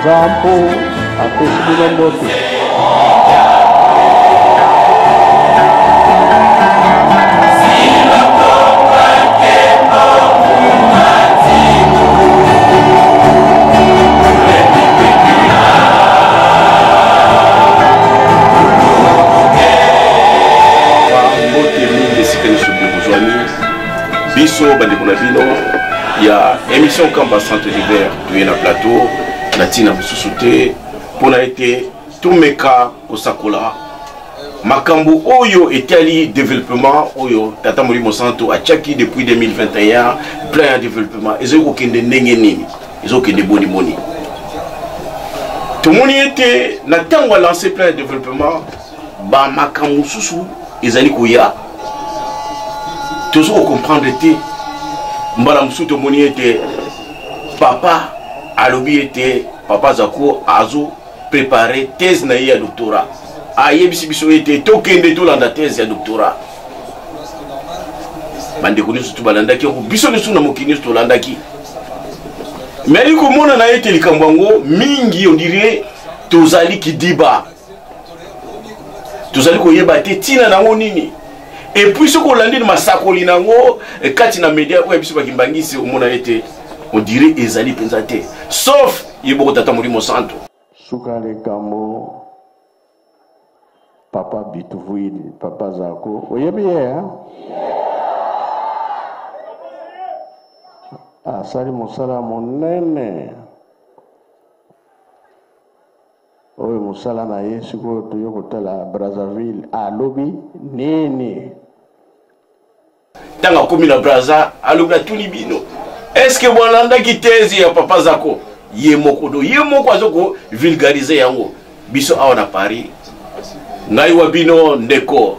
Nzambo apesi bino mbote. Mbote mingi esika nyonso bozwami biso bandeko na bino ya émission Kamba Centre d'hiver toye na plateau na ntina mosusu te mpo na ete tomeka kosakola makambo oyo etali développement oyo tata molimo santo atiaki depuis 2021 plan ya développement ezali kokende ndenge nini ezokende boni boni tomoni ete na ntango alance plan ya développement bamakambo mosusu ezali koya tozo kocomprendre te mbala mosusu tomoni ete papa alobi ete papa zako azo prepare thèse na ye ya doctorat ayebisi biso ete tokende tolanda thèse ya doctorat bandeko nyonso tu balandaki yango biso nyonso na mokili nyonso tolandaki me ali komonana ete likambo yango mingi ondire tozali kidiba tozali koyeba te ntina na yango nini epuis soki olandi masakoli na yango eh, kati na media oyo ya biso bakimbangisi omona ete ondire ezali mpenza te sauf ye boko tata molimo santo Suka likambo papa Bituvuidi, papa Zako, oyebi ye hein? Asali mosala monene oyo mosala na ye sikoyo toye kotala Brazzaville alobi nini? Ntango akomi na Brazza alobi atuni bino eske bolandaki thèse ya papa Zako? Ye moko do ye moko azo ko vulgariser yango biso awa na Paris. Ngai wa bino ndeko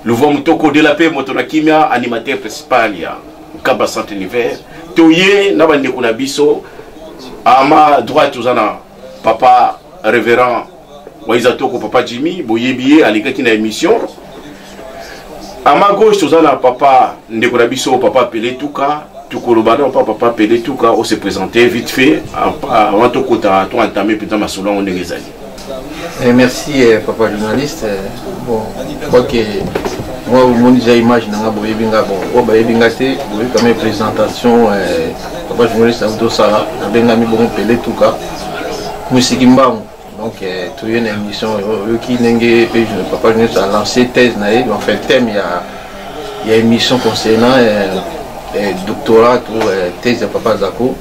Luvua Mutoko de la paix moto na kimia animateur principal ya Nkamba Centre Univers toye na bandeko na biso ama droite toza na papa révérend Waiza Toko papa Jimmy boyebi ye alekaki na émission ama gauche toza na papa ndeko na biso papa Pele Tuka tokoloba na papa papa Pele Tuka o se présenter vite fait avant tokota to entamer mpenza masolo yango ndenge ezali. Eh, merci eh, papa journaliste. Eh, bon, je crois que moi omoni déjà image na nga boyebi nga bon oyo bayebi nga te boyebi quand même présentation eh, papa journaliste auti osala nabengami bongo Pele Tuka mosiki mbangu donc eh, toye na émission oyoki ndenge mpe papa journaliste a lancé thèse na ye enfin thème ya, ya émission concernant eh, eh, doctorat to eh, thèse ya papa Zako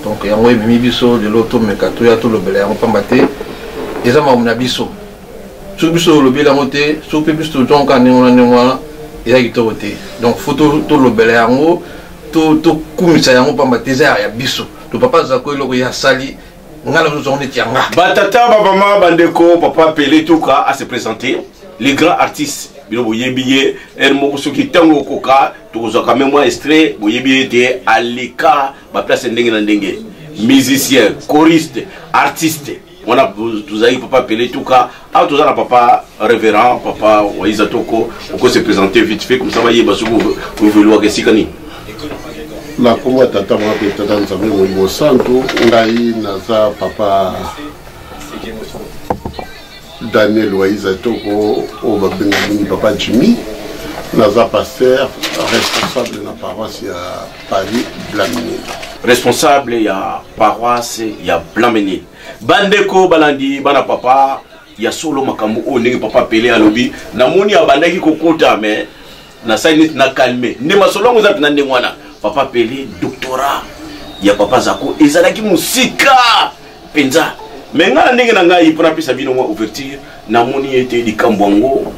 donc yango ememi biso lelo tomeka toya tolobela yango pamba te eza makambo na biso soki biso tolobeli yango te soki mpe biso tozwa kaka ndenge wana ndenge wana eza kitoko te donc fo tolobela yango tokumisa yango pamba te eza ya biso to papa Zako eloko ye asali nga na biso neti ya nga batata bamama bandeko papa Pele Tuka a se présenter les grands artistes bino boyebi ye ere moko soki ntango okoka tokozwaka me mwa extrait boyebi ye ete aleka baplace ndenge na ndenge musicien choriste artiste wana tozalaki papa Pele Tuka awa toza na papa révérend papa Waiza Toko oko se présenter vite fait comme ça bayeba soki ovelwaka esika nini na nkombo ya tata mwana mpe tata nzambe molimo santu ngai naza papa Daniel Waiza Toko oyo babenga mingi papa Jimmy naza pasteur responsable na paroisse ya Paris Blanc-Mesnil responsable ya paroisse ya Blanc-Mesnil bandeko balandi bana papa ya solo makambo oyo ndenge papa Pele alobi namoni abandaki kokota mais nasali neti na calme nde masolo yango eza mpena ndenge wana papa Pele doctorat ya papa Zako ezalaki mosika mpenza me ngai na ndenge na ngai mpo napesa bino mwa ouverture namoni ete likambo yango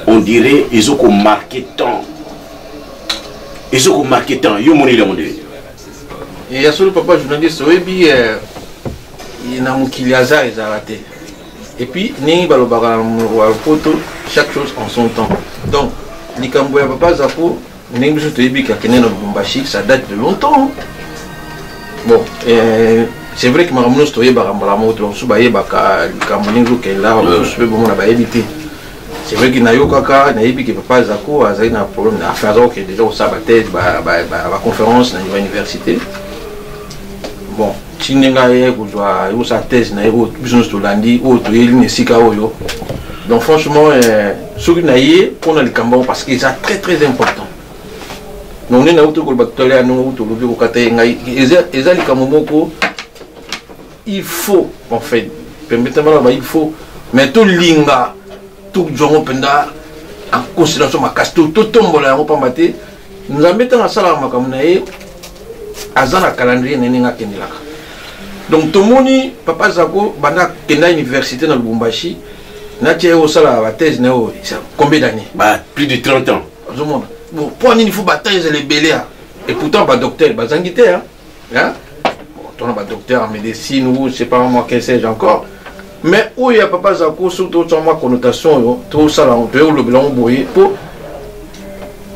on dirait ezokomarke temps ezokomarke temps yo omoni yango ndenge ya solo papa journaliste oyebi eh, na mokili hasard ezala te et puis ndenge balobaka na monoko ya lopoto chaque chose en son temps donc likambo ya papa Zako ndenge biso toyebi kakende na Lubumbashi ça date de longtemps bon euh, c'est vrai que makambo nyonso toyebaka mbala moko te bamosusu bayebaka likambo ndenge ezokenda bamosusu mpe bomona bayebi te c'est vrai que nayokaka nayebi ke papa Zako azali na problème enfin aza kokende déjà kosala bathèse baconférence na niveau université bon. Ti ndenge aye kozwa ekosala thèse na ye oyo biso nyonso tolandi, oyo toyeli na esika oyo. Donc franchement, soki na ye mpona likambo yango, parce que eza très très important. Donc nde nauti koloba tout à l'heure, ndenge outi olobi kokata ye ngai, eza likambo moko il faut en fait pembe te bana ba il faut, mais tolinga tozwa yango mpenza en considération makasi, totombola yango pamba te Nzambe ntango asalaka makambo na ye aza na calendrier na ye ndenge akendelaka. Donc tomoni papa Zako banda akenda université na Lubumbashi, natia ye kosala ba thèse na ye oyo combien d'années? Ba plus de 30 ans. Ozomona bon, mpo nini faut ba thèse ezala ebele ya, et pourtant ba docteur bazangi te, hein? Hein? Bon, tona ba docteur en médecine ou je sais pas moi, que sais-je encore, mais oyo ya papa Zako surtout totya mwa connotation oyo tosala yango, toye kolobela yango boye po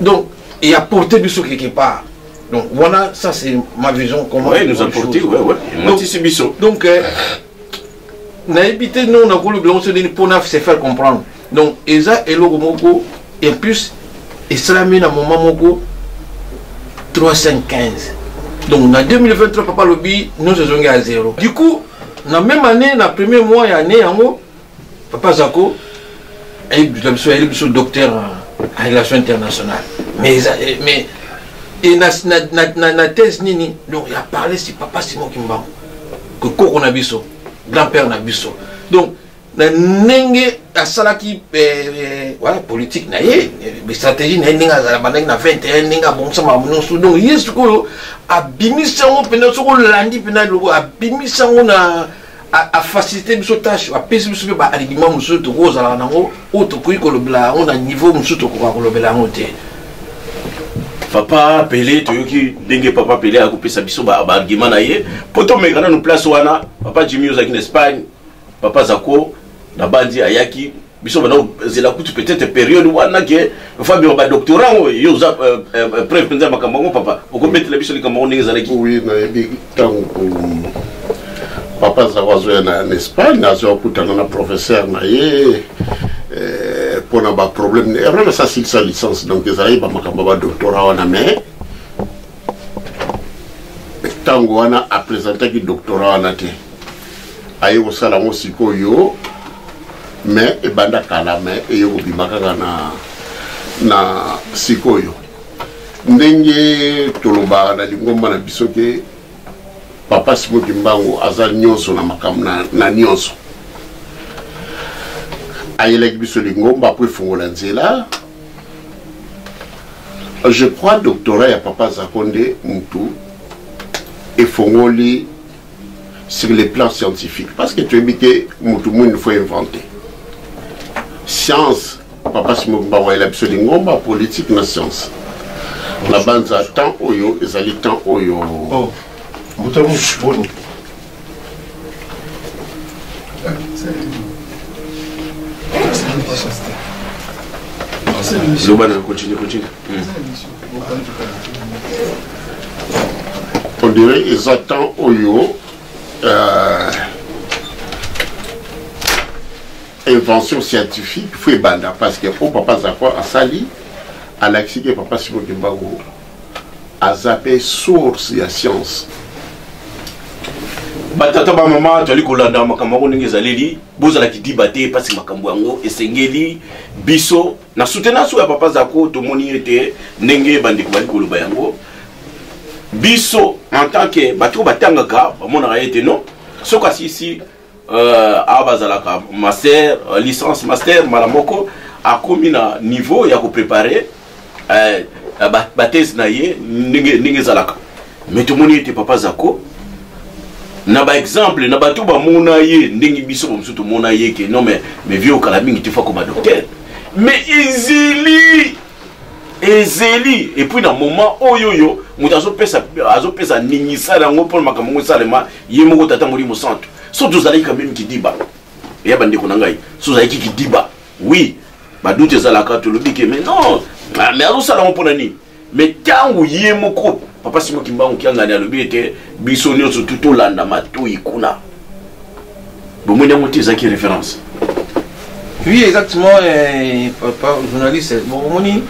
donc et apporter biso quelque part. Donc voilà, ça c'est ma vision, comment Ouais, nous apporter, ouais. Donc, matisi biso. Donc nayebi te ndenge nakolobela yango so nini mpona se faire comprendre. Donc eza eloko moko, et plus esalami na moment moko 315. Donc na 2023 papa alobi nyonso ezongi à zéro. Du coup na même année, na premier mois ya année yango, papa Zako ayebi biso docteur en relation internationale, mais mais et na thèse nini, donc il a parlé si papa Simon Kimbangu que koko na biso, grand-père na biso. Donc na ndenge asalaki voilà, politique na ye, stratégie na ye, ndenge azala bandaki na 21, ndenge abongisa makambo nyonso. Donc ye sikoyo abimisi yango mpenza, soki olandi mpenza loko abimisi yango na afacilité biso tâche, apesi biso mpe baargument mosusu tokozalaka nango oyo tokoki kolobela yango na niveau mosusu tokoka kolobela yango te. Papa Pele, toyoki ndenge papa Pele akopesa biso baargument na ye mpo tomeka nanu place wana. Papa Jimmy, ozalaki na Espagne, papa Zako na bandi ayaki biso bana zela kutu peut-être période wana ke Fabio ba doctorat oyo yo oza preuve mpenza makambo yango. Papa, okobetela biso likambo yango ndenge ezalaki? Oui, nayebi ntango papa Zako azoya na Espagne, azoya kutana na professeur na ye mpona baproblème erreur asasilisa licence. Donc ezalaki bamakambo ya badoctorat wana, mais ntango wana apresentaki doctorat wana te, aye kosala yango sikoyo. Mais ebanda kala, mais eye kobima kaka na sikoyo. Ndenge tolobaka na lingomba na biso ke papa Simon Kimbangu aza nyonso na makambo na nyonso. Ayelaki biso lingomba po efungola nzela. Je crois doctorat ya papa Zako nde mutu efongoli sur le plan scientifique, parce que toyebi te mutu mwindu faut inventer science. Papa Simon Kimbangu ayela biso lingomba, politique na science. Na banza temps oyo ezali temps oyo. Oh, boni. Loba na continue, continue. On dirait eza temps oyo invention scientifique faut ebanda, parce que po papa Zako asali, alakisi ke papa Simon Kimbangu aza mpe source ya science. Batata, bamama, toali kolanda makambo yango ndenge ezaleli. Bozala kidiba te, mpasi makambo yango esengeli biso na soutenance oyo ya papa Zako. Tomoni ete ndenge bandeko bali koloba yango, biso en tant que bato oyo batangaka bamonaka ete non, soki asisi awa bazalaka master, licence, master, mbala moko akomi na niveau ya koprépare bathèse na ye ndenge ezalaka. Mais tomoni ete papa Zako na baexemple na bato bamona ye ndenge biso bamosusu tomona ye ke non, mais vieux okala mingi te, faut akoma docteur. Mais ezeli ezeli, et puis na moment oyo oyo moto azopesa ningisa yango mpona makambo yango esalema, ye moko tata Molimo Santo. So tozalaki quand même kidiba eya, bandeko na ngai, so ozalaki kidiba, oui, badoute ezalaka, tolobi ke mais non, mais azosala yango mpona nini? Mais ntango ye moko papa Simon Kimbangu Kiangani alobi ete biso nyonso tu tolanda matoi kuna, bomoni yango te ezalaki référence. Oui, exactement, papa journaliste. Bon, omoni,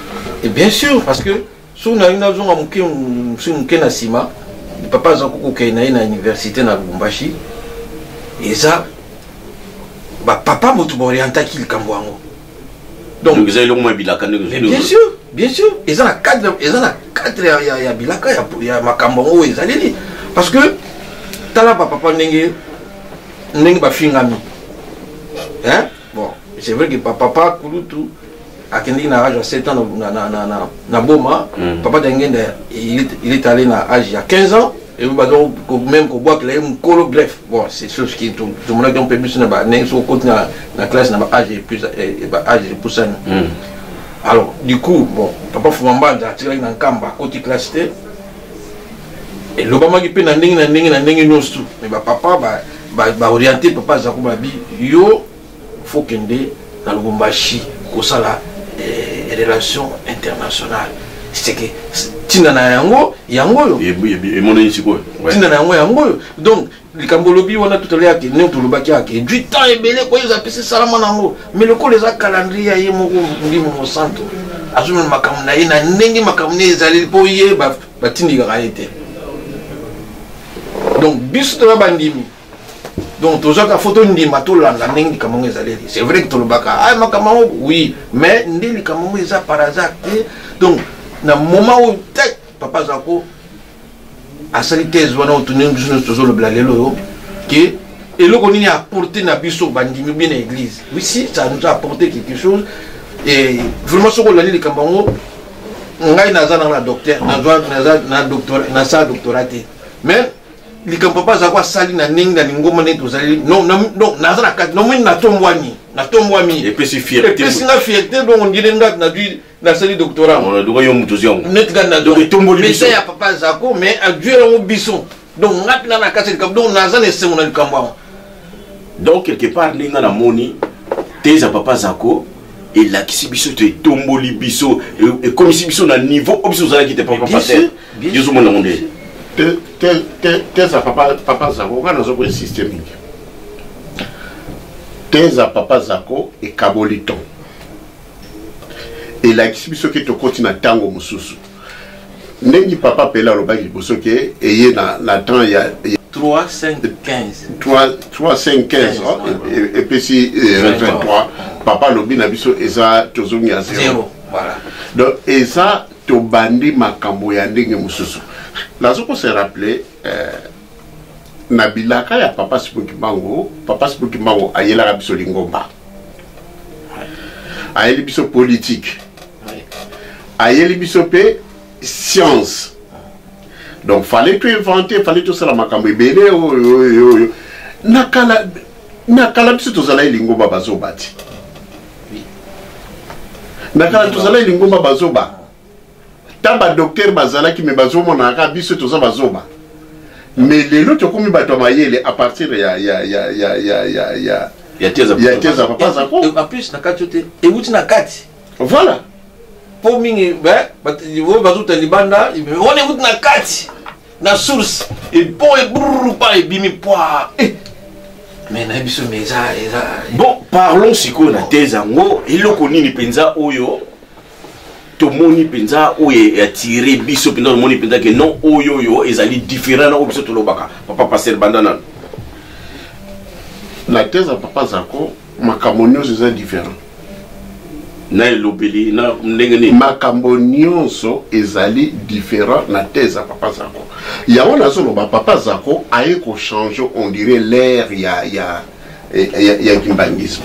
et bien sûr, parce que soki nalingi nazonga moke mosusu moke na nsima. Papa aza kokokende na ye na université na Lubumbashi, eza bapapa moto baorientaki likambo yango. Donc eza eloko mwa bilaka ndenge. Bien sûr, bien sûr, eza na cadre, eza na cadre ya bilaka ya makambo yango oyo ezaleli, parce que tala bapapa ndenge bafingami, hein. Bon, c'est vrai que papa kulutu akendeki na âge ya 7 ans na Boma. Papa Dangenda, il est allé na âge ya 15 ans et baza même kobwakela ye mokolo. Bref, bon, c'est chose qui tomonaki mpe biso na bandenge soki okoti na classe na baâge, baâge epusani. Alors du coup, bon, papa Fuma Mbanza atikalaki na Nkamba, akoti classe te. Elobamaki mpe na ndenge na ndenge na ndenge nyonso, mais bapapa baoriente papa Zako, babi yo faut kende na Lubumbashi kosala relation internationale. C'est que ntina na yango yango oyo. Emonani sikoyo. Ntina na yango yango oyo. Donc likambo olobi wana tout à l'heure, ake ndenge tolobaki, ake du temps ebele koyeza apesi esalama nango, mais lokola eza calendrier ya ye moko Ndimo Mosanto, azomema makambo na ye na ndenge makambo ne ezaleli, mpo ye batindikaka ye te. Donc biso toza bandimi, donc tozwaka fo tondima, tolanda ndenge likambo yango ezaleli. C'est vrai que tolobaka ah, makambo yango, oui, mais nde likambo yango eza par hasard te. Donc na moment oyo te papa Zako asali thèse wana oyo tondenge biso nyonso tozolobela lelo oyo, ke eloko nini apporte na biso bandimi bien na église. Oui, si ça nous a apporté quelque chose. Et vraiment, soki olandi likambo yango, ngai naza nanga na docteur, nazwa naza na doctorat, nasala doctorat te, mais likambo papa azalaki asali na ndenge na lingomba ndenge tozali, non, non, naza na kati, nomoni natombwami, natombwami. Epesi fierté. Epesi nga fierté. Donc ondire nga nazwi, nasali doctorat. Donc yo moto ozwi yango. Neti nga Donc etomboli biso. Ya papa Zako, mais azwi yango biso. Donc nga mpena na kati ya likambo, donc naza na esengo na likambo yango. Donc quelque part, ndenge nga namoni thèse ya papa Zako elakisi biso to etomboli biso, ekomisi biso na niveau oyo biso ozalaki te. Papa pasteur, yo ozomona yango nde? Thèse ya papa Zako, nga naza koinsiste mingi, thèse ya papa Zako ekaboli ton, elakisi biso ke tokoti na ntango mosusu. Ndenge papa Pele alobaki liboso ke eye na temps ya 3 5 15. 3 3 5 15, epesi 23. Papa alobi na biso eza tozongi ya zero. Voilà. Donc eza tobandi makambo ya ndenge mosusu. Nazo kose rappeler na bilaka ya papa Simon Kimbangu. Papa Simon Kimbangu ayelaka biso lingomba, ayeli biso politique, ayeli biso mpe science. Donc fallait tout inventer, fallait tosala makambo ebele oyo oyo oyo na kala. Na kala biso tozalaki lingomba bazoba ti. Na kala tozalaki lingomba bazoba. Ta badocteur bazalaki, me bazomonaka biso toza bazoba. Mais lelo tokomi bato ya mayele à partir ya ya thèse. Ya thèse ya papa Zako. En plus na kati te, ewuti na kati. Voilà. Mpo mingi oyo bazuta libanda wana, ewuti na kati, na source epo ebrr pa ebimi pwa. Mais nayebi biso, mais eza Bon, parlons sikoyo na thèse yango. Eloko nini mpenza oyo tomoni mpenza oyo atire biso mpenza, tomoni mpenza ke non, oyo ezali différent na oyo biso tolobaka? Papa pasteur, banda nano. Na thèse ya papa Zako, makambo nyonso eza différent. Na elobeli na ndenge nini? Makambo nyonso ezali différent na thèse ya papa Zako. Yango nazoloba, papa Zako aye kochange, on dirait, l'air ya kimbangisme.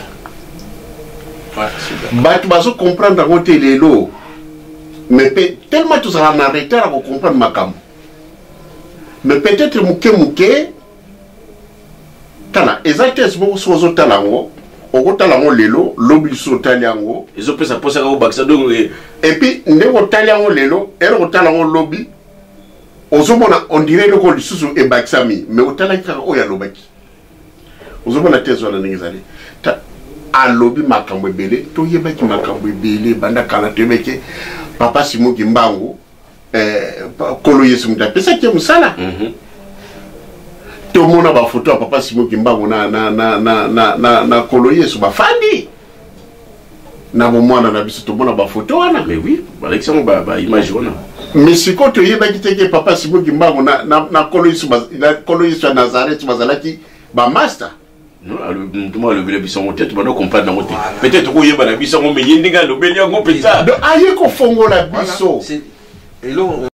Bato bazocomprendre yango te lelo, mais pe tellement tozala na retard ya kocomprendre makambo. Mais peut-être moke moke, tala, eza thèse moko soki ozotala yango, okotala yango lelo, lobi lisusu otali yango. Ezopesa mposa kaka kobakisa donc. Et puis ndenge otali yango lelo, ere kotala yango lobi, ozomona on dirait eloko lisusu ebakisami, mais otalaki kaka oyo alobaki. Ozomona thèse wana ndenge ezali, alobi makambo ebele, toyebaki makambo ebele banda kala. Toyebaki papa Simon Kimbangu, Kolo Yesu moto apesaki ye mosala. Tomona bafoto ya papa Simon Kimbangu na Kolo Yesu bafandi na bomwana na biso, tomona bafoto wana. Mais oui, balakisi yango, baimage wana. Mais sikoyo toyebaki te ke papa Simon Kimbangu na, na, na nkolo Yesu na nkolo Yesu ya Nazareth bazalaki bamaster. Non, moto moko alobeli biso yango te, tobanda comprendre yango te. Peut-être okoyeba na biso yango, mais ye ndenge alobeli yango mpenza. Donc aye kofongola biso. Eloko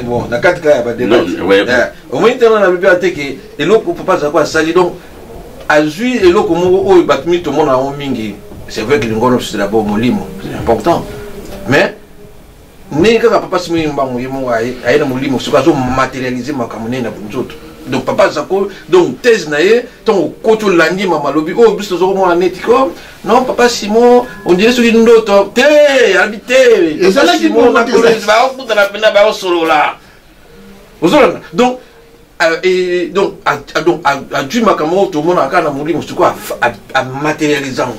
bon na kati kaka ya badebat, omoni ntango nalobi ate ke eloko papa azalaki asali, donc azwi eloko moko oyo bato mingi tomona yango mingi. C'est vrai que lingono, c'est d'abord molimo, c'est important, mais ndenge kaka papa Simon Mbangu ye moko aye na molimo, soki azomatérialiser makambo ndenge na nzoto. Donc papa Zako, donc thèse na ye, ntango okoti olandi mama alobi oyo biso tozokomona neti ko non, papa Simon, on dirait soki ndoto te, alobi te. Ezalaki bongo te. Baokutana mpena, baosolola, ozolanda. Donc et donc donc azwi makambo oyo tomonaka kaka na molimo, sikoyo amatérialise yango.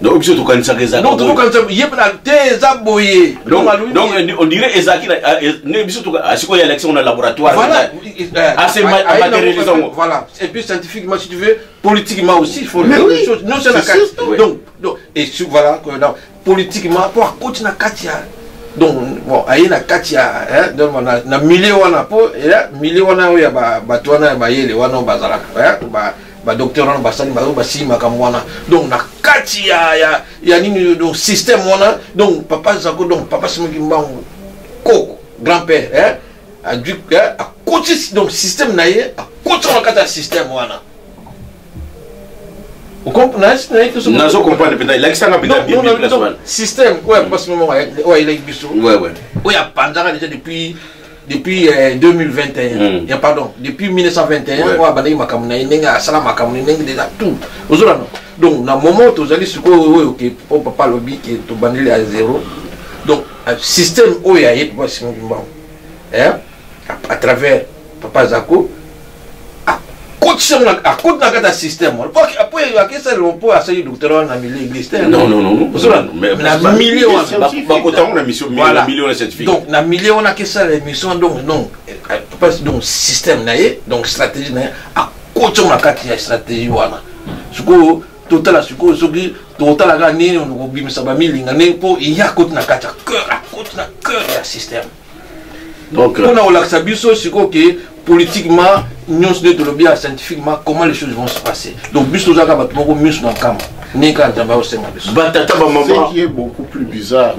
Donc biso tokanisaka ezalaka. Donc tokokanisa ye mpena te, eza boye. Donc on dirait ezalaki ndenge biso sikoyo alakisi yango na laboratoire. Voilà. Assez matérialisé yango. Voilà, et puis scientifiquement, si tu veux, politiquement aussi, il faut Mais oui, les choses non, c'est la c'est carte. sûr. Donc et voilà, donc politiquement po akoti na kati ya, donc bon, aye na kati ya, hein, donc na milieu wana, po ya milieu wana oyo ya bato wana ya bayele wana oyo bazalaka, hein, badocteur wana basali baoyo basili makambo wana, donc na kati ya nini, donc système wana. Donc papa Zako, donc papa Simon Kimbangu koko grand père, hein, adui, hein, akoti donc système na ye, akoti na kati ya système wana. Nazo comprendre mpenza, elakisanga mpenza bien bien place wana. Système oyo papa Simon oyo ayelaki biso, ouais. oyo apanzaka déjà depuis 2021, ya pardon, depuis 1921, oyo abandaki makambo na ye, ndenge asala makambo na ye, ndenge déjà tout ozolanda. Donc na moment tozali sikoyo oyo ke po papa alobi ke tobandeli ya zéro, donc système oyo aye papa Simon Kimbangu, hein, à travers papa Zako, akotisa yango akoti na kati ya système wana po akesalelo mpo asali docteur wana na milieu église te. Non, non, non, non. Ozolanda? Mais na milieu wana. Bakota yango na mission. Voilà. Na milieu wana scientifique. Donc na milieu wana akesala émission, donc papa, donc système na ye, donc stratégie na ye, akoti yango na kati ya stratégie wana. Sikoyo totala, sikoyo soki totala kaka nini kobimisa bamilinga ndenge mpo ye akoti na kati ya cœur, akoti na cœur ya système. Donc mpona kolakisa biso sikoyo ke politiquement nyonso nde tolobi ya scientifiquement, comment les choses vont se passer. Donc biso tozalaka bato moko miso na nkamba, ndenge kaka Nzambe akosenga biso. Batata, bamama. Ce qui est beaucoup plus bizarre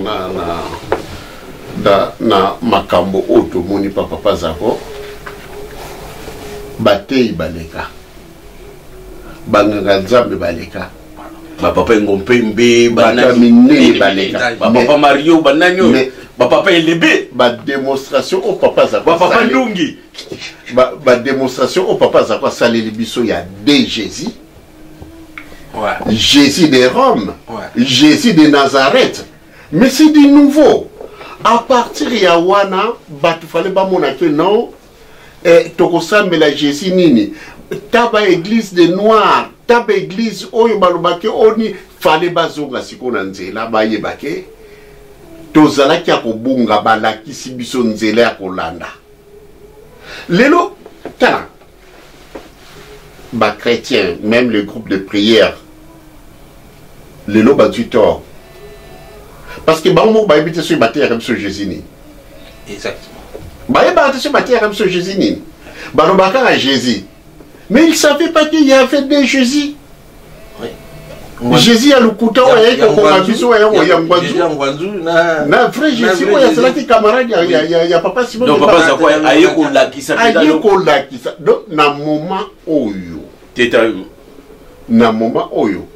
na makambo oyo tomoni pa papa Zako, bateyi baleka, banganga Nzambe baleka, bapapa Engompembe, bato ya minene baleka, bapapa Mario, banani oyo, bapapa Elebe, badémonstration oyo papa Zako bapapa Ndungi, badémonstration oyo papa Zako asaleli biso ya de Jésus, Jésus de Rome, Jésus de Nazareth, mais c'est du nouveau. À partir ya wana, bato fale bamona ke non, tokosambela Jésus nini, ta baéglise de noir, ta baéglise oyo balobaki oni, fale bazonga sikoyo na nzela, bayeba ke tozalaki ya kobunga, balakisi biso nzela ya kolanda. Lelo tala bachrétien, même le groupe de prière lelo bazwi tort, parce que bango moko bayebi te soki bateyaka biso Jésus nini. Exactement. Bayebaka te soki bateyaka biso Jésus nini, balobaka kaka Jésus, mais il savait pas qu'il y avait des Jésus. Jésus ya lokuta oyo ayaki kokoma biso, oyo ya Ngwanzu, Ngwanzu, na vrai Jésus oyo azalaki camarade ya papa Simon. Donc papa Zako aye kolakisa. Aye kolakisa. Donc na moment oyo, teta, na moment oyo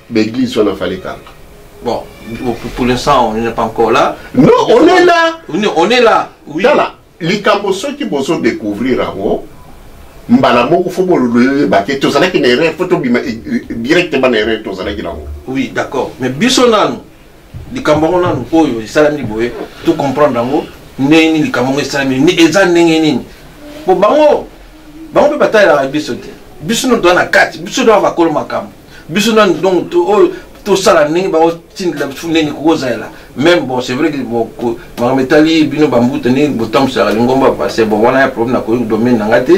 baéglise wana fale kanga. Bon, pour l'instant, on n'est pas encore là. Non, on est là. On est là, oui. Tala likambo, soki bozodécouvrir yango mbala moko, fo bolobake tozalaki na erreur, fo tobima directement na erreur tozalaki nango. Oui, d'accord, mais biso nanu likambo yango nanu oyo esalami boye, tocomprendre yango ndenge nini, likambo yango esalami eza ndenge nini, po bango mpe batalelaka biso te. Biso no toza na kati, biso no bakolo makambo, biso nanu donc oyo tosala ndenge baotindela biso ndenge kokozalela même. Bon, c'est vrai que bon, makambo etali bino bambuta, ndenge botambwisaka lingomba, parce bon, wana ya problème nakoki domaine na nga te,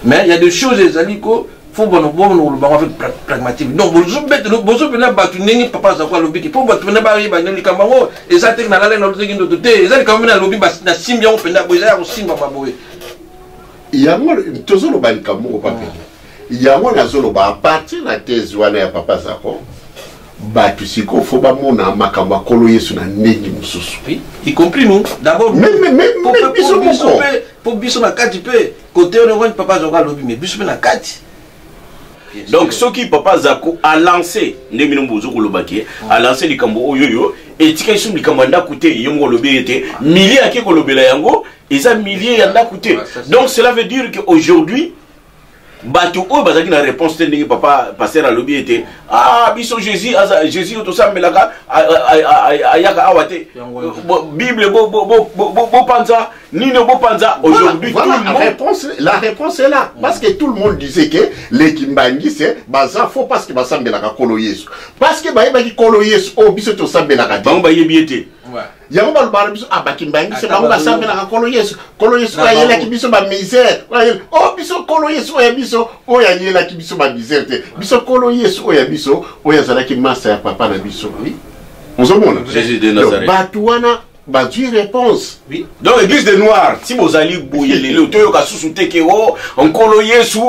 mais il y a des choses ezali ko Faut bono bono koloba yango avec pragmatisme. Donc bozobetela bozopena bato ndenge papa azako alobi te mpo bato pena bayeba nde likambo yango eza te nalalaki nalotaki ndoto te, eza likambo mpe nalobi nasimbi yango mpenza boye, eza ya kosimbama boye. Yango tozoloba likambo moko papele yango nazoloba a partir na thèse wana ya papa Zako, bato sikoyo fo bamona makambo ya Nkolo Yesu na ndenge mosusu. Oui, y compris nous d'abord. Mais biso moko. Mpo biso na kati mpe kote wana wani papa Zako alobi, mais biso mpe na kati. Donc soki papa Zako alance ndenge bino bozo koloba ke alance likambo oyo oyo etikali so likambo ya ndako te, ye moko olobi ete milie ake kolobela yango eza milie ya ndako te. Donc cela veut dire que aujourd'hui bato oyo bazalaki na réponse te, ndenge papa pasteur alobi ete ah, biso Jésus aza Jésus oyo tosambelaka ayaka awa te, Bible bopanza nini bopanza aujourd'hui. Voilà, tout le monde... réponse, la réponse est là. Parce que tout le monde disait que les Kimbanguistes baza faux parce que basambelaka Kolo Yesu, parce que bayebaki Kolo Yesu oyo biso tosambelaka te. Bango bayebi ete Yango balobaka na biso, ah, bakimbangisi bango basambelaka Nkolo Yesu, Nkolo Yesu oyo ayelaki biso bamisère. O biso Nkolo Yesu oyo ya biso oyo ayelaki biso bamisère te, biso Nkolo Yesu oyo ya biso oyo azalaki masa ya papa na biso. Ozomona bato wana bazwi réponse. Oui. Donc église de noir, si bozali boye lelo toyoka susu te ke o Nkolo Yesu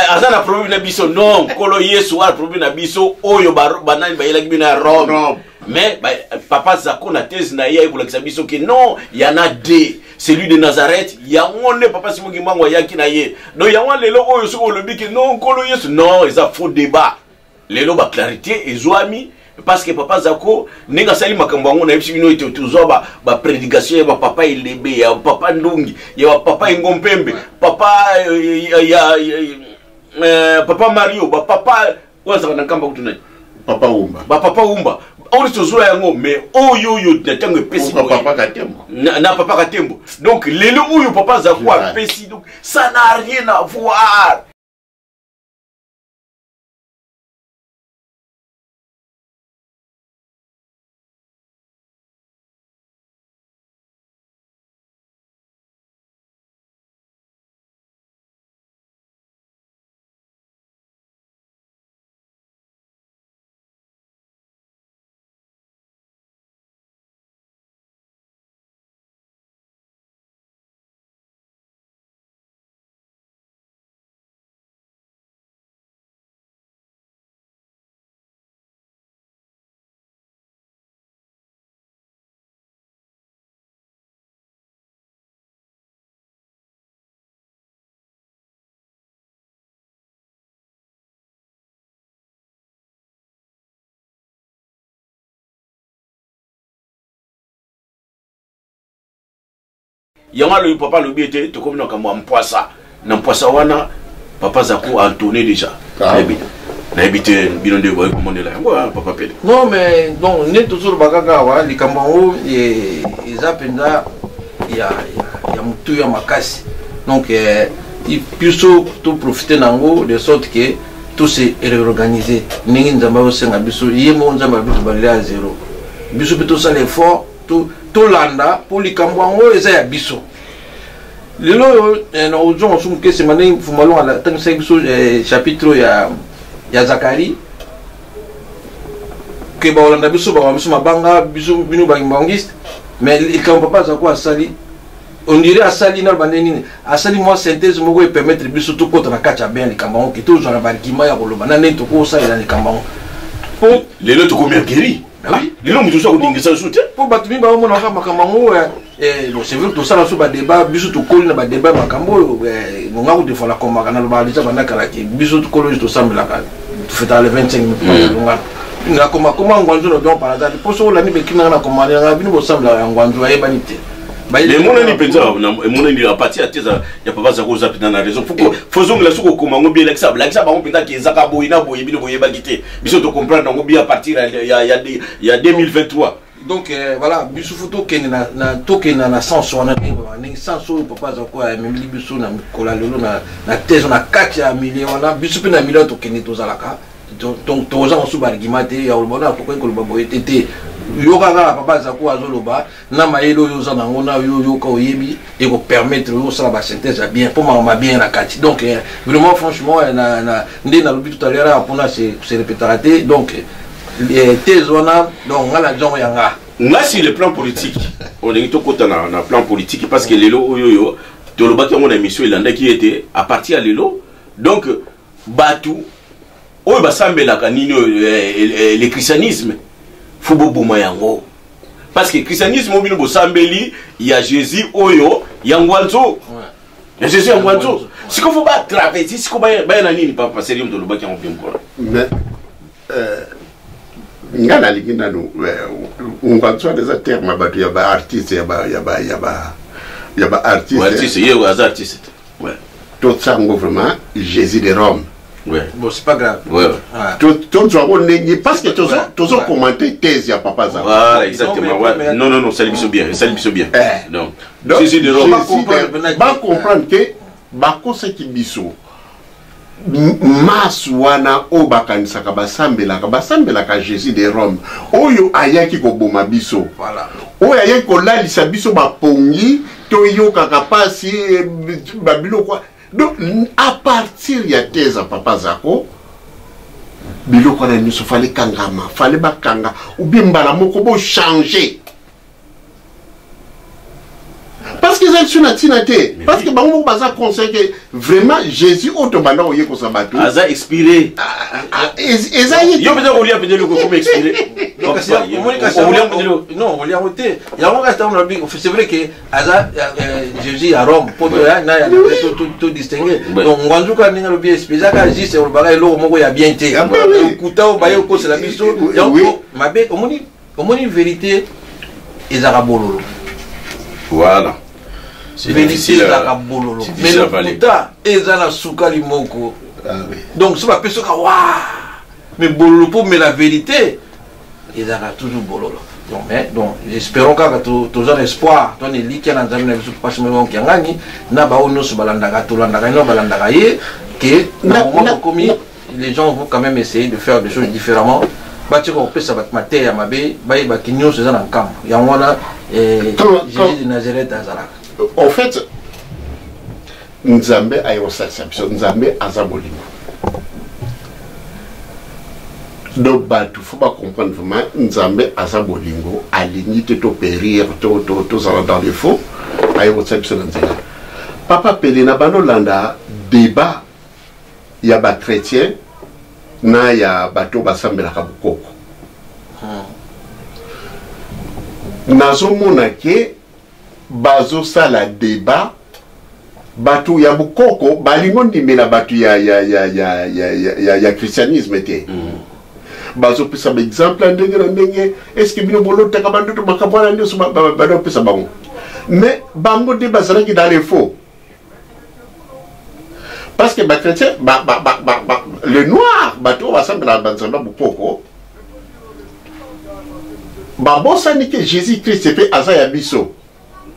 aza na problème na biso. Non, Nkolo Yesu aza problème na biso oyo banani bayelaki bino ya Rome. Mais ba, papa Zako na thèse na ye aye kolakisa biso ke non, y en a deux, celui de Nazareth, yango nde papa Simon Kimbangu ayaki na ye. Donc yango lelo oyo soki olobi ke non Nkolo Yesu, non, eza faux débat. Lelo ba clarité ezwami parce que papa Zako ndenge asali makambo yango, nayebisi bino ete tozwa baprédication ya bapapa Elebe, ya papa Ndungi, ya bapapa Engompembe, papa ya papa Mario, bapapa oyo azalaka na nkamba kutu nani, papa Wumba, bapapa Wumba oyo tozwa yango. Mais oyo oyo na ntango epesi papa Katembo na papa Katembo. Donc lelo oyo papa Zako apesi, donc ça n'a rien à voir. Yango alobi, papa alobi ete tokomi na makambo ya mpwasa na mpwasa wana. Papa Zako entonné déjà, nayebi, nayebi te bino nde boye komonela yango, papa Pele. Non, mais donc nde tozoloba kaka awa, likambo yango eza mpenza ya motuya makasi. Donc biso toprofite na yango de sorte que to se réorganiser ndenge Nzambe azosenga biso. Ye moko Nzambe abi tobandeli ya zéro, biso mpe tosala effort, tolanda mpo likambo yango eza ya biso. Lelo oyo na ozonga so moke nsima, ndenge Fumalonga atangisaki biso chapitre ya Zakari ke baolanda biso, bakoma biso mabanga, biso bino bakimbanguiste. Mais likambo papa Azako asali, on dirait asali naloba nde nini, asali mwa synthèse moko epermettre biso tokɔta na kati ya bien likambo yango, ke tozwa na baargument ya koloba na ndenge tokosalela likambo yango po lelo tokomi aguerri. Lelo moto oza kodingisa biso te. Mpo bato mingi baomonaka makambo yango. Bon, c'est vrai, tosala so badébat, biso tokoli na badébat ya makambo oyo. Ngonga kutu nakomaka, nalobaka deja banda kala ke biso tokoli oyo tosambelaka, tofetaka le 25 longana. Nakoma koma Ngwanzu na donc par hasard, mpo soki olandi bekimi nanga, nakoma nanga bino bosambelaka ya Ngwanzu, ayebani te. Emonani mpenza, emonani à partir ya thèse ya papa Zako, oza mpenza na raison. Fozongela soki okoma yango bien, lakisa lakisa bango mpenza ke ezaka boye na boye. Bino boyebaki te, biso tocomprendre yango bien à partir ya 2023. Donc voilà, biso fo tokende na tokende na sens wana, ndenge sens oyo papa aza ko amemeli biso na mikolo ya lelo na thèse na kati ya milieu wana. Biso mpe na milieu tokende, tozalaka Donc toza mosusu baargument te ya koloba na akoki koloba boye te te. Yoka kaka papa Zako azoloba na mayele oyo oza nango na yo, yoka, oyebi ekopermettre yo osala basynthèse ya bien mpo makambo bien na kati. Donc vraiment, franchement, na nde nalobi tout à l'heure awa mpona se répétaka te. Donc thèse wana, donc nga na nzongo ya nga. Nga, sur le plan politique, olingi tokɔta na plan politique, parce que lelo oyo oyo tolobaki yango na émission elandaki ete à partir ya lelo, donc bato oyo basambelaka nini oyo, le christianisme, faut boboma yango, parce que christianisme oyo bino bosambeli ya Jésus oyo ya Ngwanzo, ya Jésus ya Ngwanzo, sikoyo faut batravesti, sikoyo baya na nini? Papa Serium, tolobaki yango mpe mokolo. Mais nga nalingi nanu Ngwanzo wana eza terme ya bato ya baartiste, ya baartiste. Artiste ye aza artiste te. Ouais. Totia yango vraiment Jésus de Rome. Bon, c'est pas grave. Ah. Tozwa yango ndenge, parce que tozo commenter thèse ya papa Zako. Voilà, exactement. Non, ouais. Non, non, non, sali biso bien, sali biso bien. Donc, Donc, Jésus de Rome. Comprendre maintenant bacomprendre ke bakosaki biso. Masse wana oyo bakanisaka basambelaka Jésus de Rome oyo ayaki koboma biso, oyo ayaki kolalisa biso bapongi, toyokaka pasi, babiloko. Donc à partir ya thèse ya papa Zako, biloko wana nyonso fallait kangama, fallait bakanga ou bien mbala moko bochange, parce que eza liso na ntina te, parce que bango moko baza conscient que vraiment Jésus oyo tobanda koyekosa bato aza expiré. Eza ye. Yo mpenza kolia mpenza eloko ekoma expiré. Non, kasi omoni kasi Okolia mpenza eloko. Non, olia yango te. Yango kasi ntango nalobi, c'est vrai que aza Jésus ya Rome po to ya na ya to distinguer. Donc Ngwanzuka, ndenge alobi, ezaka juste olobaka eloko moko ya bien te. Ah, ben oui. Okuta oyo baye okosela biso yango mabe. Omoni, vérité ezalaka bololo. Voilà. C'est Vérité difficile ezalaka bololo, c'est mais difficile à avaler. Lokuta eza na sukali moko. Ah oui. Donc so bapesi oka wa, mais bololo mpo, mais la vérité ezalaka toujours bololo. Donc, mais donc espérons kaka, toza na espoir, to na elikya na Nzambe na biso, papa Simon Kiangani na baoyo nyonso balandaka, tolandaka ye, balandaka ye, ke na moment tokomi, les gens vont quand même essayer de faire des choses différemment. Batika kopesa bato mateya ya mabe, bayebaki nyonso eza na nkambo yango wana. Jésus de Nazareth azalaka. En fait, Nzambe aye kosalisa biso. Nzambe aza bolingo. Donc bato faut bacomprendre vraiment, Nzambe aza bolingo, alingi te topérir, tozala dans le faux. Aye kotia biso na nzela. Papa Pele, na bandolanda débat ya bachrétien na ya bato basambelaka bokoko, nazomona ke bazosala débat. Bato ya bokoko balingi ondimela bato ya christianisme te. Bazopesa baexemple ya ndenge na ndenge. Est-ce bino bolotaka bandoto? Makambo wana nyonso bazopesa bango, mais bango nde bazalaki dans les faux, parce que bachrétien le noir, bato oyo basambelaka banzambe ya bokoko, babosani ke Jésus Christ mpe aza ya biso.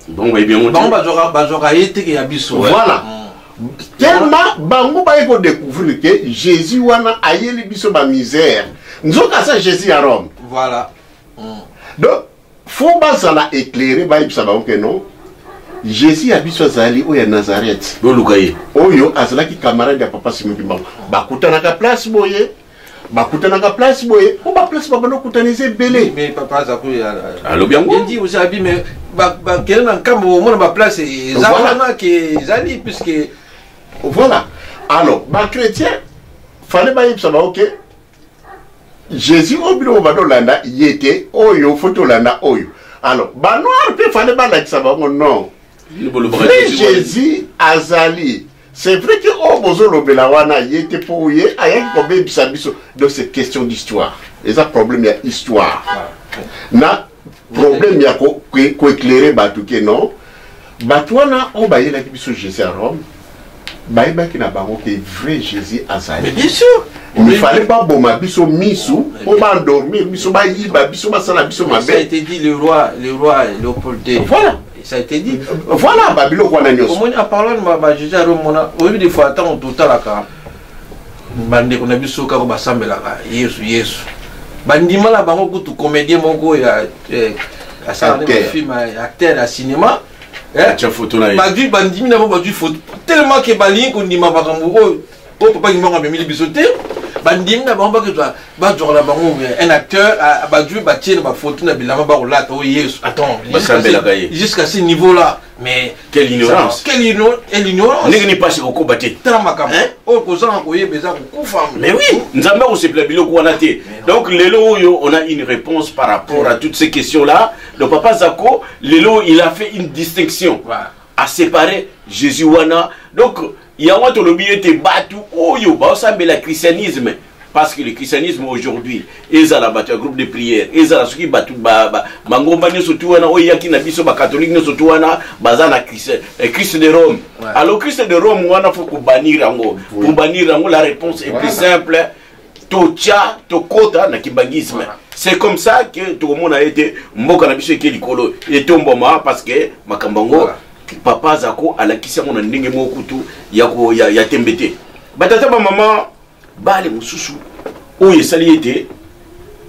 Bango bayebi yango. Bango bazwaka ye teke ya biso. Voilà. Tellement bango baye kodécouvrir ke Jésus wana ayeli biso bamisère, nzoka aza Jésus ya Rome. Donc faut bazala éclairé, bayebisa bango ke non, Jésus ya biso azali oyo ya Nazareth. Boluka ye. Oyo azalaki camarade ya papa Simon Kimbangu, bakutanaka place boye, bakutanaka place boye, po baplace babanda okutana eza ebele. Mais papa aza ko Alobi yango. Yendi osi abi, mais bakende na nkambo, omona baplace eza wana ke ezali, puisque Voilà. Alors bachrétien, fallait bayebisa bango ke Jésus oyo bino bobanda olanda ye te, oyo faut tolanda oyo. Alors banoir mpe fallait balakisa bango non, Bino bolobaka vrai Jésus wana. Jésus azali. C'est vrai ke oyo bozolobela wana ye te, mpo ye ayaki kobebisa biso. Donc c'est question d'histoire, eza problème ya histoire na problème ya koéclairer bato ke non, bato wana oyo bayelaki biso Jésus ya Rome, bayebaki na bango ke vrai Jésus azali. Mais bien sûr. Il fallait baboma biso misu mpo baendormir biso, bayiba biso, basala biso Ça a mabe. été dit, le roi Léopold II. Voilà. Ça a été dit. Voilà, babiloko wana nyonso. Omoni, en parlant de ba Jésus ya Rome wana, oyebi, des fois ntango totalaka Bandeko na biso kaka basambelaka Yesu Yesu. Bandima na bango kutu comédien moko ya eh, asala nde bafilm, acteur ya cinéma. Atia photo na ye. Bazwi, bandimi na bango, bazwi photo tellement ke balingi kondima makambo oyo oyo papa Kimbangu amemeli biso te. Bandimi na bango bakezwa, bazwaka na bango un acteur, bazwi, batie na bafoto na bilamba bakolata oyo Yesu. Attends, basambelaka ye jusqu'à ce niveau là, mais quelle ignorance! Quelle ignorance! Ndenge ni pasi kokoba te. Tala makambo oyo, kozanga koyeba eza kokufa. Mais oui, Nzambe akosepela biloko wana te. Donc lelo oyo on a une réponse par rapport à toutes ces questions là. Donc papa Zako lelo, il a fait une distinction, ouais, à séparer Jésus wana. Donc yango tolobi ete bato oyo baosambela christianisme, parce que le christianisme aujourd'hui, ezala bato ya groupe de prière, ezala soki bato mangomba nyonso tu wana oyo eyaki na biso, bacatholique nyonso tu wana, baza na Christ, Christ de Rome, ouais. Alors Christ de Rome wana, faut kobannir yango, oui. Pour bannir yango, la réponse est, voilà, plus simple: totya, tokota na kimbanguisme, voilà. C'est comme ça que tokomona ete mboka na biso eke likolo, etombwama, parce que makambo yango, voilà, papa Zako alakisi yango na ndenge moko kutu ya tembe te. Batata, bamama, bale mosusu oyo esali ete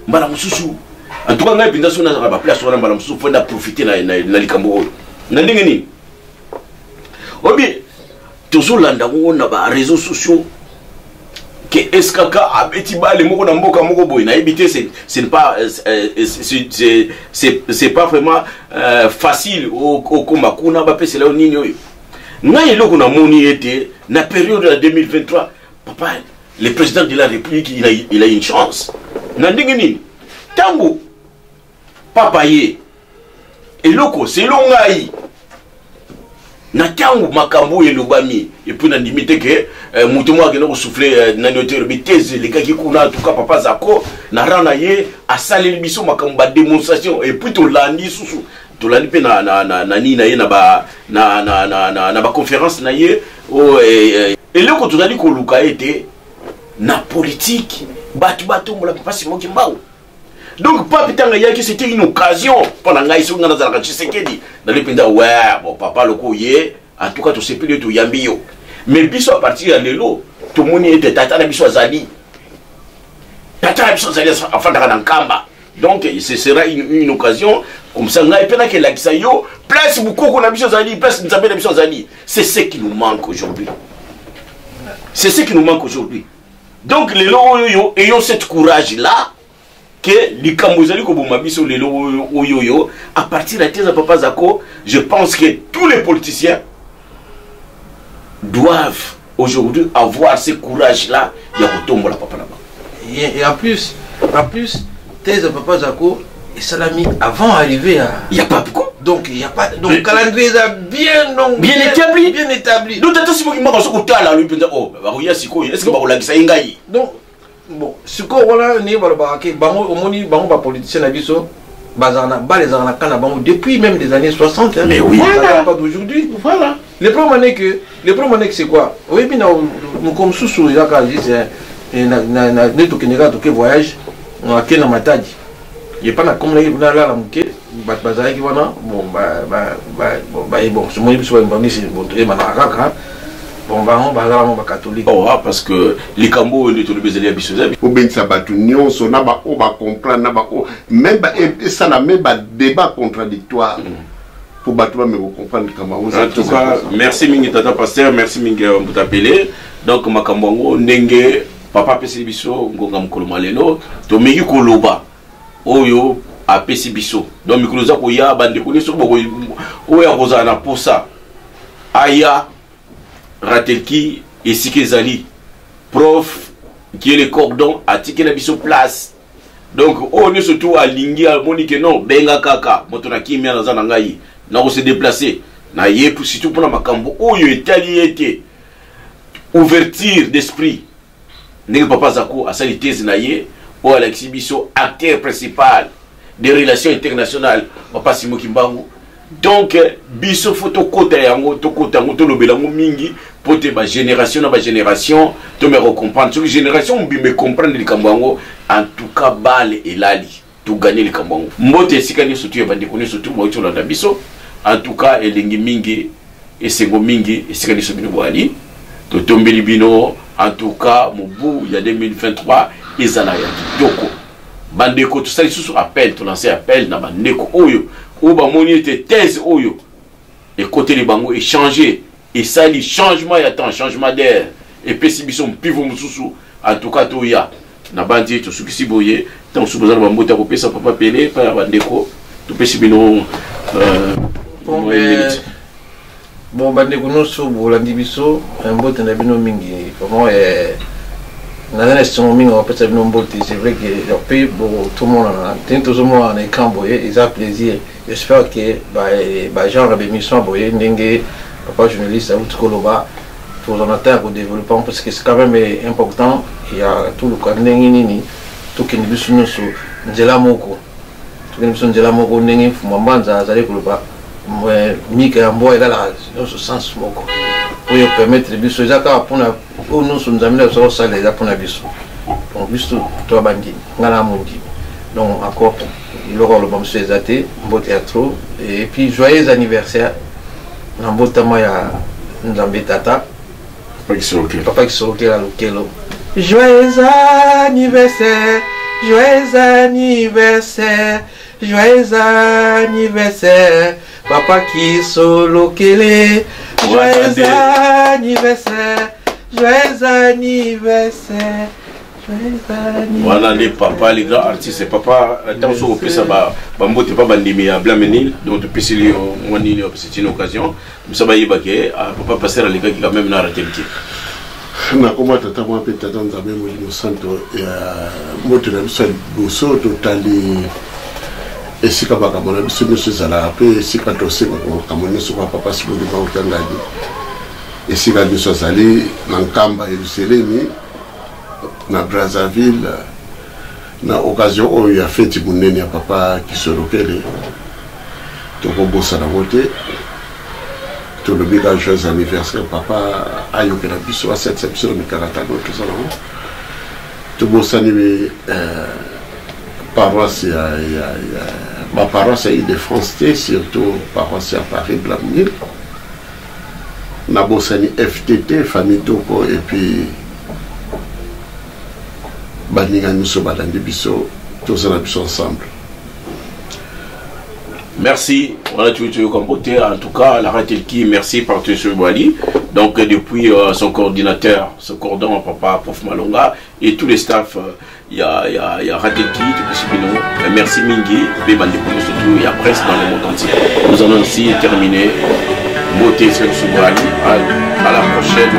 mbala mosusu, en tout cas ngai mpenza, soki nazalaka baplace wana, mbala mosusu faut na profite na likambo oyo. Na ndenge nini? Oyebi, tozolanda yango na baréseaux sociaux ke SKK abeti bale moko na mboka moko boye, nayebi te. Ce n'est pas c'est pas vraiment facile okoma kuna, bapesela yo nini. Oyo ngai eloko namoni ete na période ya 2023, papa le président de la République, il a une chance. Na ndenge nini? Ntango papa ye eloko selo ngai na ntango makambo oyo elobami, et puis nandimi te ke moto moko akende kosouffler nani oyo te elobi thèse elekaki kuna. En tout cas papa Zako na rang na ye asaleli biso makambo, badémonstration, et puis tolandi susu, tolandi mpe na nini na ye, na ba na, na, na, na, na baconférence na ye oyo eloko tozali koluka ete na politique bato batombola papa Simon Kimbangu. Donc pape ntango ayaki, c'était une occasion mpo na ngai. Soki ngai nazalaka Tshisekedi, nali mpenza we bon papa loko ye, en tout cas tosepeli yo, toyambi yo. Mais biso à partir ya lelo tomoni ete tata na biso azali, tata na biso azali, afandaka na Nkamba. Donc ce sera une occasion comme ça ngai mpe nakelakisa yo place bokoko na biso azali, place Nzambe na biso azali. C'est ce qui nous manque aujourd'hui, c'est ce qui nous manque aujourd'hui. Donc lelo oyo yo, ayons cette courage là ke likambo ezali koboma biso lelo oyo oyo, à partir ya thèse ya papa Zako, je pense que tous les politiciens doivent aujourd'hui avoir ce courage là ya kotombola papa na bango. Et en plus, thèse ya papa Zako esalami avant arrivé à ya pape ko. Donc il y a pas, donc mais, calendrier eza bien, donc bien établi. Bien établi. Donc tata Simoki Mbangu soki kotala alobi mpenza o bakoya sikoyo, est ce que bakolakisa ye ngai? Donc bon, sikoyo wana ndenge balobaka ke bango, omoni bango bapoliticien na biso bazala na bale, ezalaka na camp na bango depuis même des années 60, hein. Mais oui. Voilà. Pas d'aujourd'hui. Voilà. Le problème est que c'est quoi? Oyebi, na moko mosusu ezaka juste nde tokende kaka, toke voyage, ake na Matadi, epa na komonaki nalala moke, bato bazalaki wana. Bon, baye, bon, somoni biso bamisi, bon, toyebanaka kaka. Bon, bango bazala bango bacatholique. Oh, ah, parce que likambo oyo nde tolobi ezali ya biso, eza Obengisa bato nyonso na baoyo bacomprendre, na baoyo même esala même badébat contradictoire mpo bato bameka kocomprendre likambo yango. En tout cas, merci mingi tata pasteur, merci mingi mbuta Pele. Donc makambo yango ndenge papa apesi biso ngonga mokolo mwa lelo, tomeki koloba oyo apesi biso. Donc mikolo eza koya, bandeko nyonso oyo akozala na posa aya ratelki esika ezali prof qui est le cordon atikela biso place. Donc oyo nyonso tu alingi, amoni ke non, benga kaka moto na kimia, naza na ngai nakose déplacer na ye, surtout mpona makambo oyo etali ye te, ouverture d'esprit ndenge papa Zako asali thèse na ye oyo alakisi biso acteur principal des relations internationales, papa Simon Kimbangu. Donc biso faut tokota yango, tokota yango, tolobela yango mingi mpo te bagénération na bagénération tomeka kocomprendre. Soki génération mobimba ecomprendre likambo yango, en tout cas bale elali, togagner likambo yango. Mbote esika nyonso tu ya bandeko nyonso tu bauti kolanda biso. En tout cas elengi mingi, esengo mingi esika nyonso bino boali, totombeli bino. En tout cas, mobu ya 2023 ezala ya kitoko. Bandeko tosali lisusu appel, tolanse appel na bandeko oyo oyo bamoni ete thèse oyo ekoteli bango echange, esali changement ya temps, changement d'air, epesi biso mpivo mosusu. En tout cas toya na bandi tosukisi boye. Ntango mosusu boza na bambote ya kopesa papa Pele epai ya bandeko, topesi bino Bon, bon bandeko nyonso bolandi biso, mbote na bino mingi. Vraiment naza na esengo mingi bapesa bino mbote. C'est vrai que mpe tomonana ndenge tozomonana na écran boye, eza plaisir. J'espère que bagenre ya baémission boye, ndenge papa journaliste auti koloba, tozala na temps ya kodévelopper, parce que c'est quand même important ya toluka ndenge nini tokende biso nyonso nzela moko, tokende biso nzela moko. Ndenge Mfuma Mbanza azali koloba, mika ya mbwa elalaka nyonso sens moko. Oyo permettre biso eza kaka mpona oyo nyonso Nzambe na biso akosala, eza mpona biso. Donc biso toya bandimi, ngai na mondimi. Donc encore eloko aloba mosusu eza te. Mbote ya trop et puis joyeux anniversaire na mbotama ya Nzambe Tata Papa Kisolokela Lokelo. Joyeux anniversaire, joyeux anniversaire, joyeux anniversaire, Papa Kisolokele. Joyeux anniversaire, joyeux anniversaire. Wana nde papa le grand artiste. Papa, ntango soki opesa bambote mpa bandimi ya Blamenil, donc topeseli yo mwa nini, c'est une occasion biso bayeba ke papa pasteur alekaki quand même na ratelki. Nakoma tata mwa mpe tata Nzambe Molimo Santo ya moto na biso ya liboso. Totali esika makambo na biso nyonso ezalaka mpe esika tosengaka makambo nyonso kwa papa Simoni Bautangani, esika nyonso azali na Nkamba, Yerusalemi, na Brazzaville. Na occasion oyo ya feti monene ya papa Kisolokele, tokobosana yango te. Tolobi ka joyeux anniversaire papa, ayokela biso, asalisa biso na mikakatano toza nango. Tobosani paroisse ya baparoisse ya Ile de France te, surtout paroisse ya Paris Blamnil. Nabosani FTT, famille Toko, et puis baninga nyonso balandi biso, toza na biso ensemble. Merci. Voilà, tu comme beauté. En tout cas, la Ratelki, merci partout sur Bali. Donc, depuis son coordinateur, son cordon, papa Prof Malonga, et tous les staffs, il y a Ratelki, tout merci mingi, surtout, il y a presse dans le monde entier. Nous allons aussi terminer. Beauté sur Bali. À la prochaine.